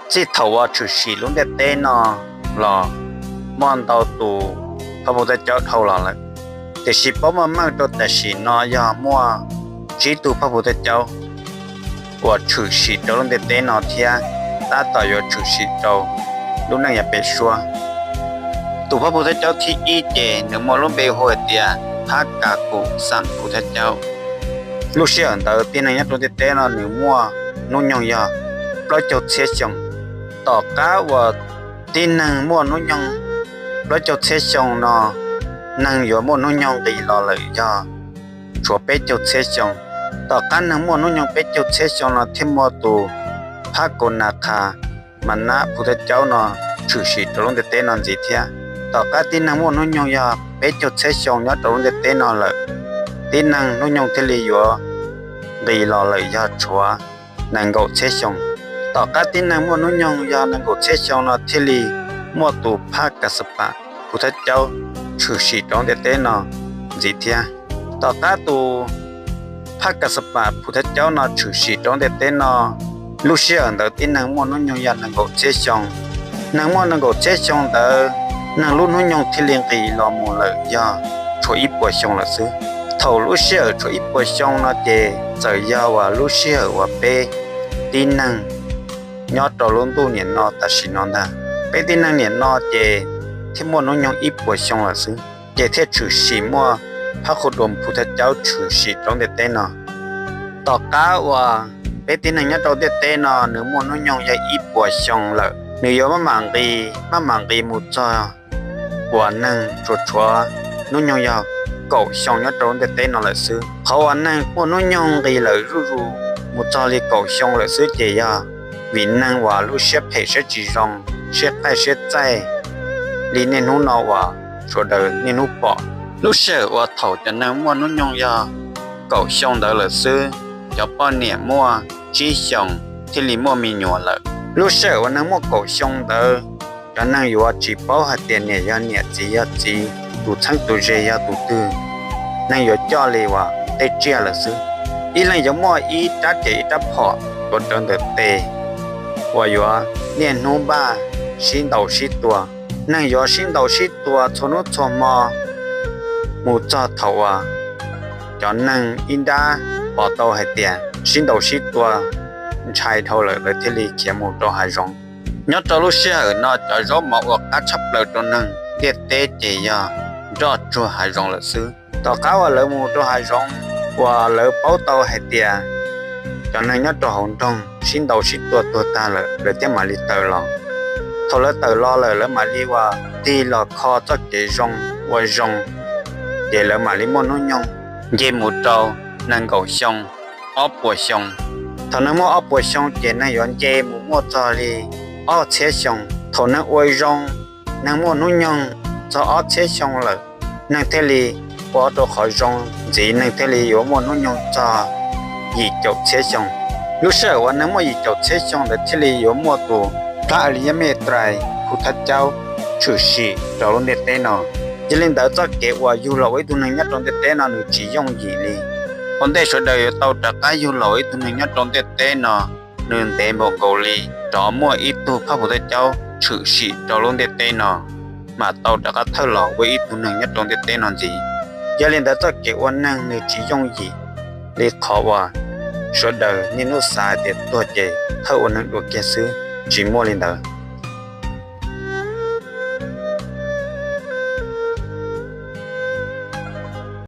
Txij thaum uas tshwm sim lub ntiaj teb no los muaj ntau tus phaj pug thaj chaub dhau los lawm, tiam sis paub meej meej rau tam sim no yog muaj tsib tug phaj pug thaj chaub uas tshwm sim rau lub ntiaj teb no thiab tab tom yuav tshwm sim rau lub neej yav pem suab. Tus phaj pug thaj chaub thib ib ces nws muaj lub npe hu hais tias Phab Kas Kus Xaam Pug Thaj Chaub. Lub sij hawm ntawd tib neeg nyob rau ntiaj teb no nws muaj hnub nyoog yog plaub caug txhiab xyoo. Tom qab uas tib neeg muaj hnub nyoog plaub caug txhiab xyoo no, neeg yuav muaj hnub nyoog nqis los lawm yog tshuav peb caug txhiab xyoo. Tom qab neeg muaj hnub nyoog peb caug txhiab xyoo no thiaj muaj tus Phab Kaus Nas Khas Mas Nab Pug Thaj Chaub no tshwm sim rau lub ntiaj teb no ntxiv thiab. Tom qab tib neeg muaj hnub nyoog yog peb caug txhiab xyoo nyob rau lub ntiaj teb no lawm, tib neeg hnub nyoog thiaj li yuav nqis los lawm yog tshuav nees nkaum txhiab xyoo. Tom qab tib neeg muaj hnub nyoog yog nees nkaum txhiab xyoo no thiaj li muaj tus Phab Kas Pas Pug Thaj Chaub tshwm sim rau lub ntiaj teb no ntxiv thiab. Tom qab tus Phab Kas Pas Pug Thaj Chaub no tshwm sim rau lub ntiaj teb no, lub sij hawm ntawd tib neeg muaj hnub nyoog yog nees nkaum txhiab xyoo. Neeg muaj nees nkaum txhiab xyoo ntawd, neeg lub hnub nyoog thiaj li nqis los mus lawm yog tshuav ib puas xyoo lawm xwb. Thaum lub sij hawm tshuav ib puas xyoo no ces txawm yog uas lub sij hawm uas peb tib neeg nyob rau lub ntuj niam no tam sim no ntag. Peb tib neeg niam no ces thiaj muaj hnub nyoog ib puas xyoo lawm xwb, ces thiaj tshwm sim muaj Phab Qhua Duas Pug Thaj Chaub tshwm sim rau lub ntiaj teb no. Tom qab uas peb tib neeg nyob rau ntiaj teb no nws muaj hnub nyoog yog ib puas xyoo lawm, nws yuav maj mam nqis maj mam nqis mus txog uas neeg tsuas tshuav hnub nyoog yog kaum xyoo nyob rau lub ntiaj teb no lawm xwb. Qhov uas neeg muaj hnub nyoog nqis lawm zuj zus mus txog li kaum xyoo lawm xwb ces yog vim neeg uas lub siab phem siab tsis zoo, siab qaij siab txaij li niaj hnub no uas sawv daws niaj hnub pom. Lub sij hawm uas thaum cov neeg muaj hnub nyoog yog kaum xyoo ntawd lawm xwb, cov poj niam muaj tsib xyoos thiaj li muaj me nyuam lawm. Lub sij hawm uas neeg muaj kaum xyoo ntawd, cov neeg yuav tsis paub hais tias niam yog niam txiv yog txiv, tus txheeb tus ze yog tus twg, neeg yuav coj li uas tej tsiaj lawm xwb. Ib leeg yuav muaj ib rab riam ib rab phom tuav rawv ntawm tes uas yuav niaj hnub npaj sib ntaus sib tua. Neeg yuav sib ntaus sib tua txhua hnub txhua hmo mus txog thaum uas cov neeg ib nrab pom tau hais tias sib ntaus sib tua ntshai dhau lawm lawv thiaj li khiav mus rau hav zoov. Nyob rau lub sij hawm no cov zaub mov uas qab tshaj plaws rau neeg ntiaj teb ces yog nroj tsuag hav zoov lawm xwb. Tom qab uas lawv mus rau hav zoov uas lawv paub tau hais tias cov neeg nyob rau hauv nroog sib ntaus sib tua tuag tag lawm lawv thiaj mam li tawm los. Thaum lawv tawm los lawm lawv mam li uas tig los kho txoj kev zoo ua zoo, ces lawv mam li muaj hnub nyoog nce mus rau nees nkaum xyoo, ob puas xyoo. Thaum neeg muaj ob puas xyoo ces neeg yuav nce mus muaj txog li ob txhiab xyoo. Thaum neeg ua zoo, neeg muaj hnub nyoog txog ob txhiab xyoo lawm, neeg thiaj li ua rau qhov zoo ntxiv, neeg thiaj li yuav muaj hnub nyoog txog yim caum txhiab xyoo. Lub sij hawm uas neeg muaj yim caum txhiab xyoo ntawd thiaj li yuav muaj tus Phab As Lis Yaj Mej Trais Phu Thab Caub tshwm sim rau lub ntiaj teb no. Yog li ntawd txoj kev uas yug los ua ib tug neeg nyob rau ntiaj teb no nws tsis yooj yim li. Ua ntej sawv daws yuav tau rov qab yug los ua ib tug neeg nyob rau ntiaj teb no, nws ntev npaum nkaus li rov muaj ib tug Phab Phu Thab Caub tshwm sim rau lub ntiaj teb no, mam tau rov qab thawj los ua ib tug neeg nyob rau ntiaj teb no ntxiv. Yog li ntawd txoj kev ua neeg nws tsis yooj yim li qhov uas sawv daws niaj hnub xav hais tias tuag ces thawj ua neeg dua kiag xwb, tsis muaj li ntawd.